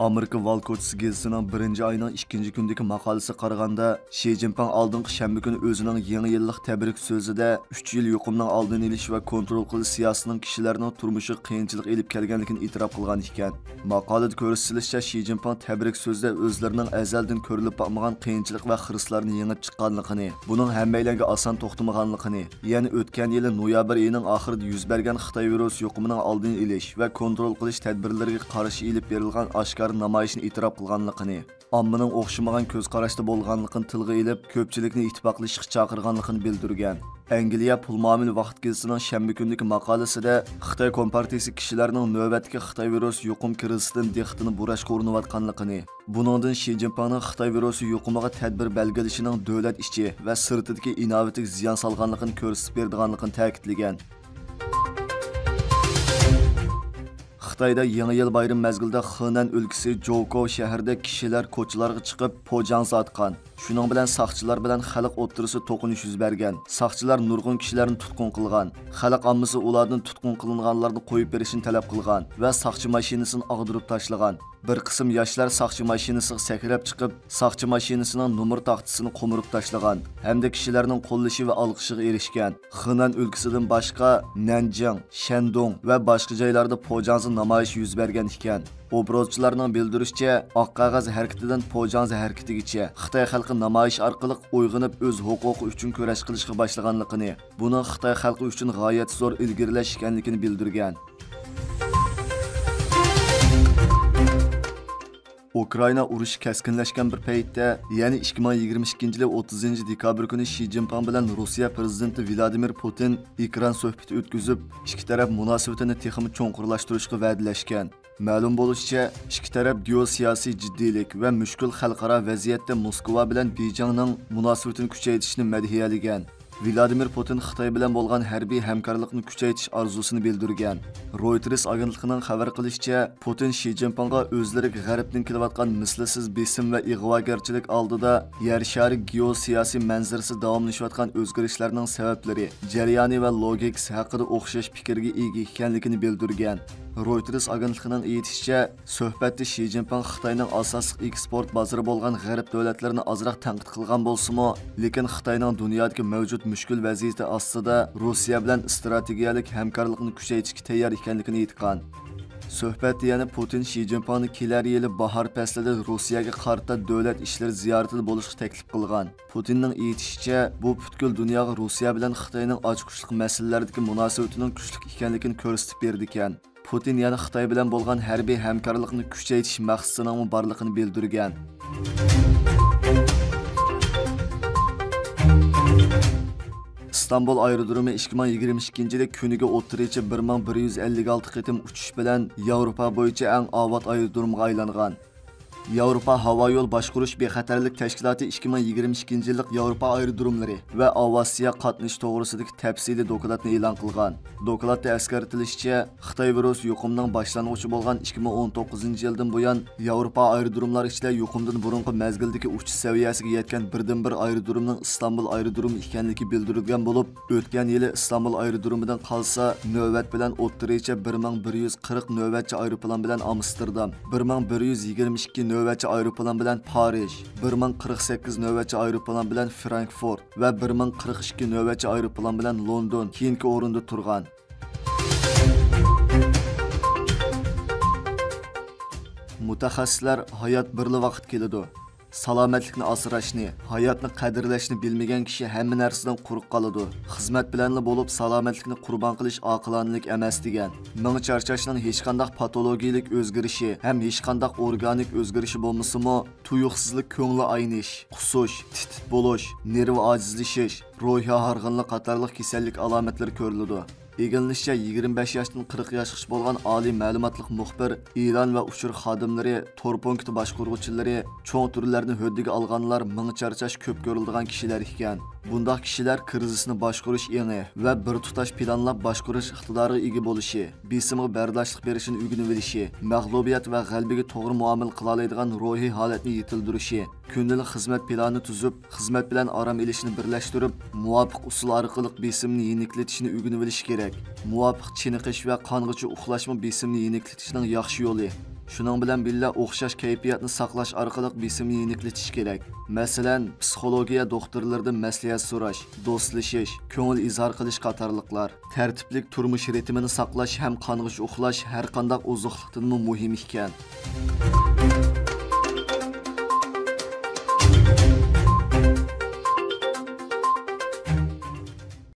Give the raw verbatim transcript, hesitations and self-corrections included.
ئامېرىكا ۋال كوچىسى گېزىتىنىڭ بىرىنچى ئاينىڭ ئىككىنچى كۈنىدىكى ماقالىسىگە قارىغاندا، شى جىنپىڭ ئالدىنقى شەنبە كۈنى ئۆزىنىڭ يېڭى يىللىق تەبرىك سۆزىدە ئۈچ يىل يۇقۇمنىڭ ئالدىنى ئېلىش ۋە كونترول قىلىش سىياسىتىنىڭ كىشىلەرنىڭ تۇرمۇشىغا قىيىنچىلىق ئېلىپ كەلگەنلىكىنى ئېتىراپ قىلغان ئىكەن. ماقالىدە كۆرسىتىلىشىچە، شى جىنپىڭ تەبرىك سۆزىدە ئۆزلىرىنىڭ ئەزەلدىن كۆرۈلۈپ باقمىغان قىيىنچىلىق ۋە خىرىسلارنى يېڭىپ چىققانلىقىنى، بۇنىڭ ھەممەيلەنگە ئاسان توختىمىغانلىقىنى، يەنى ئۆتكەن يىلى نويابىر ئېيىنىڭ ئاخىرىدا يۈز بەرگەن خىتاي ۋىرۇسى يۇقۇمىنىڭ ئالدىنى ئېلىش ۋە كونترول قىلىش تەدبىرلىرىگە قارشى ئېلىپ بېرىلغان ئاشكارا نامايىشنى ئېتىراپ قىلغانلىقىنى، ئاممىنىڭ ئوخشىمىغان كۆز قاراشتا بولغانلىقىنى تىلغا ئېلىپ، كۆپچىلىكنى ئىتتىپاقلىشىشقا چاقىرغانلىقىنى بىلدۈرگەن. ئەنگلىيە پۇل مۇئامىلە ۋاقىت گېزىتىنىڭ شەنبە كۈنىدىكى ماقالىسىدە خىتاي كومپارتىيىسى كىشىلەرنىڭ نۆۋەتتىكى خىتاي ۋىرۇسى يۇقۇم كىرىزىسىدىن دىققىتىنى بۇراشقا ئۇرۇنۇۋاتقانلىقىنى، بۇنىڭدىن شى جىنپىڭنىڭ خىتاي ۋىرۇسى يۇقۇمىغا تەدبىر بەلگىلىشىنىڭ دۆلەت ئىچى ۋە سىرتىدىكى ئىناۋىتىگە زىيان سالغانلىقىنى كۆرسىتىپ بېرىدىغانلىقىنى تەكىتلىگەن. خىتايدا يېڭى يىل بايرىمى مەزگىلىدە خېنەن ئۆلكىسى جوكو شەھىرىدە كىشىلەر كوچىلارغا چىقىپ پوجاڭزا ئاتقان. شۇنىڭ بىلەن ساقچىلار بىلەن خەلق ئوتتۇرىسىدا توقۇنۇش يۈز بەرگەن. ساقچىلار نۇرغۇن كىشىلەرنى تۇتقۇن قىلغان. خەلق ئاممىسى ئۇلاردىن تۇتقۇن قىلىنغانلارنى قويۇپ بېرىشنى تەلەپ قىلغان ۋە ساقچى ماشىنىسىنى ئاغدۇرۇپ تاشلىغان. بىر قىسىم ياشلار ساقچى ماشىنىسىغا سەكرەپ چىقىپ، ساقچى ماشىنىسىنىڭ نومۇر تاختىسىنى قومۇرۇپ تاشلىغان ھەمدە كىشىلەرنىڭ قوللىشى ۋە ئالقىشىغا ئېرىشكەن. خېنەن ئۆلكىسىدىن باشقا، نەنجىڭ، شەندۇڭ ۋە باشقا جايلاردا پوجاڭزا نامايىشى يۈز بەرگەن ئىكەن. ئوبزورچىلارنىڭ بىلدۈرۈشىچە، ئاق قەغەز ھەرىكىتىدىن پوجاڭزا ھەرىكىتىگىچە خىتاي خەلقى نامايىش ئارقىلىق ئويغىنىپ، ئۆز ھوقۇقى ئۈچۈن كۈرەش قىلىشقا باشلىغانلىقىنى، بۇنىڭ خىتاي خەلقى ئۈچۈن غايەت زور ئىلگىرىلەش ئىكەنلىكىنى بىلدۈرگەن. ئۇكرائىنا ئۇرۇشى كەسكىنلەشكەن بىر پەيتتە، يەنى ئىككى مىڭ يىگىرمە ئىككىنچى يىلى ئوتتۇزىنچى دېكابىر كۈنى شى جىنپىڭ بىلەن روسىيە پىرېزىدېنتى ۋلادىمىر پۇتىن ئېكران سۆھبىتى ئۆتكۈزۈپ، ئىككى تەرەپ مۇناسىۋىتىنى تېخىمۇ چوڭقۇرلاشتۇرۇشقا ۋەدىلەشكەن. مەلۇم بولۇشىچە، ئىككى تەرەپ گېئوسىياسىي جىددىيلىك ۋە مۈشكۈل خەلقئارا ۋەزىيەتتە موسكۋا بىلەن بېيجىڭنىڭ مۇناسىۋىتىنى كۈچەيتىشنى مەدھىيەلىگەن. ۋلادىمىر پۇتىن خىتاي بىلەن بولغان ھەربىي ھەمكارلىقنى كۈچەيتىش ئارزۇسىنى بىلدۈرگەن. رويتېرس ئاگېنتلىقىنىڭ خەۋەر قىلىشىچە، پۇتىن شى جىنپىڭغا ئۆزلىرىگە غەربتىن كېلىۋاتقان مىسلىسىز بېسىم ۋە ئىغۋاگەرچىلىك ئالدىدا يەر شارى گېئوسىياسىي مەنزىرىسىدە داۋاملىشىۋاتقان ئۆزگىرىشلەرنىڭ سەۋەبلىرى، جەريانى ۋە لوگىكىسى ھەققىدە ئوخشاش پىكىرگە ئىگە ئىكەنلىكىنى بىلدۈرگەن. رويتېرس ئاگېنتلىقىنىڭ ئېيتىشىچە، سۆھبەتتە شى جىنپىڭ خىتاينىڭ ئاساسلىق ئېكسپورت بازىرى بولغان غەرب دۆلەتلىرىنى ئازراق تەنقىد قىلغان بولسىمۇ، لېكىن خىتاينىڭ دۇنيادىكى مەۋجۇت مۈشكۈل ۋەزىيىتى ئاستىدا روسىيە بىلەن ئىستراتېگىيەلىك ھەمكارلىقنى كۈچەيتىشكە تەييار ئىكەنلىكىنى ئېيتقان. سۆھبەتتە يەنە پۇتىن شى جىنپىڭنى كېلەر يىلى باھار پەسلىدە روسىيەگە قارىتا دۆلەت ئىشلىرى زىيارىتىدە بولۇشقا تەكلىپ قىلغان. پۇتىننىڭ ئېيتىشىچە، بۇ پۈتكۈل دۇنياغا روسىيە بىلەن خىتاينىڭ ئاچقۇچلۇق مەسىلىلەردىكى مۇناسىۋىتىنىڭ كۈچلۈك ئىكەنلىكىنى كۆرسىتىپ بېرىدىكەن. پۇتىن يەنە خىتاي بىلەن بولغان ھەربىي ھەمكارلىقنى كۈچەيتىش مەقسىتىنىڭمۇ بارلىقىنى بىلدۈرگەن. ئىستانبۇل ئايرودرومى ئىككى مىڭ يىگىرمە ئىككىنچى يىلى كۈنىگە ئوتتۇرىچە بىر مىڭ بىر يۈز ئەللىك ئالتە قېتىم ئۇچۇش بىلەن ياۋروپا بويىچە ئەڭ ئاۋات ئايرودرومغا ئايلانغان. ياۋروپا ھاۋا يول باشقۇرۇش بىخەتەرلىك تەشكىلاتى ئىككى مىڭ يىگىرمە ئىككىنچى يىللىق ياۋروپا ئايرودروملىرى ۋە ئاۋىئاتسىيە قاتنىشى توغرىسىدىكى تەپسىلىي دوكلاتنى ئېلان قىلغان. دوكلاتتا ئەسكەرتىلىشىچە، خىتاي ۋىرۇس يۇقۇمىنىڭ باشلانغۇچى بولغان ئىككى مىڭ ئون توققۇزىنچى يىلدىن بۇيان، ياۋروپا ئايرودروملار ئىچىدە يۇقۇمدىن بۇرۇنقى مەزگىلدىكى ئۇچۇش سەۋىيەسىگە يەتكەن بىردىنبىر ئايرودرومنىڭ ئىستانبۇل ئايرودرومى ئىكەنلىكى بىلدۈرۈلگەن بولۇپ، ئۆتكەن يىلى ئىستانبۇل ئايرودرومىدىن قالسا، نۆۋەت بىلەن ئوتتۇرىچە بىر مىڭ بىر يۈز قىرىق نۆۋەتچى ئايروپىلان بىلەن ئامستېردام، بىر مىڭ بىر يۈز يىگىرمە ئىككى نۆۋەتچى ئايروپىلان بىلەن پارىژ، بىر مىڭ قىرىق سەككىز نۆۋەتچى ئايروپىلان بىلەن فرانكفورت ۋە بىر مىڭ قىرىق ئىككى نۆۋەتچى ئايروپىلان بىلەن لوندون كېيىنكى ئورۇندا تۇرغان. مۇتەخەسسىسلەر ھايات بىرلا ۋاقىت كېلىدۇ. سالامەتلىكنى ئاسراشنى، ھاياتنى قەدىرلەشنى بىلمىگەن كىشى ھەممە نەرسىدىن قۇرۇق قالىدۇ. خىزمەت بىلەنلا بولۇپ، سالامەتلىكنى قۇربان قىلىش ئاقىلانىلىك ئەمەس، دېگەن. مېڭە چارچاشنىڭ ھېچقانداق پاتولوگىيىلىك ئۆزگىرىشى ھەم ھېچقانداق ئورگانىك ئۆزگىرىشى بولمىسىمۇ، تۇيۇقسىزلا كۆڭلى ئاينىش، قۇسۇش، تىت-تىت بولۇش، نېرۋا ئاجىزلىشىش، روھىي ھارغىنلىق قاتارلىق كېسەللىك ئالامەتلىرى كۆرۈلىدۇ. ئىگىلىنىشىچە، يىگىرمە بەش ياشتىن قىرىق ياشقىچە بولغان ئالىي مەلۇماتلىق مۇخبىر، ئېلان ۋە ئۇچۇر خادىملىرى، تور پونكىتى باشقۇرغۇچىلىرى، چوڭ تۈرلەرنى ھۆددىگە ئالغانلار مېڭە چارچاش كۆپ كۆرۈلىدىغان كىشىلەر ئىكەن. بۇنداق كىشىلەر كىرىزىسنى باشقۇرۇش ئېڭى ۋە بىر تۇتاش پىلانلاپ باشقۇرۇش ئىقتىدارىغا ئىگە بولۇشى، بېسىمغا بەرداشلىق بېرىشنى ئۆگىنىۋېلىشى، مەغلۇبىيەت ۋە غەلىبىگە توغرا مۇئامىلە قىلالايدىغان روھىي ھالەتنى يېتىلدۈرۈشى، كۈندىلىك خىزمەت پىلانى تۈزۈپ، خىزمەت بىلەن ئارام ئېلىشنى بىرلەشتۈرۈپ، مۇۋاپىق ئۇسۇل ئارقىلىق بېسىمنى يېنىكلىتىشنى ئۆگىنىۋېلىشى كېرەك. مۇۋاپىق چېنىقىش ۋە قانغىچە ئۇخلاشمۇ بېسىمنى يېنىكلىتىشنىڭ ياخشى يولى. شۇنىڭ بىلەن بىللە، ئوخشاش كەيپىياتنى ساقلاش ئارقىلىق بېسىمنى يېنىكلىتىش كېرەك. مەسىلەن، پسىخولوگىيە دوختۇرلىرىدىن مەسلىھەت سوراش، دوستلىشىش، كۆڭۈل ئىزھار قىلىش قاتارلىقلار. تەرتىپلىك تۇرمۇش رىتىمىنى ساقلاش ھەم قانغۇچە ئۇخلاش ھەرقانداق ئوزۇقلۇقتىنمۇ مۇھىم ئىكەن.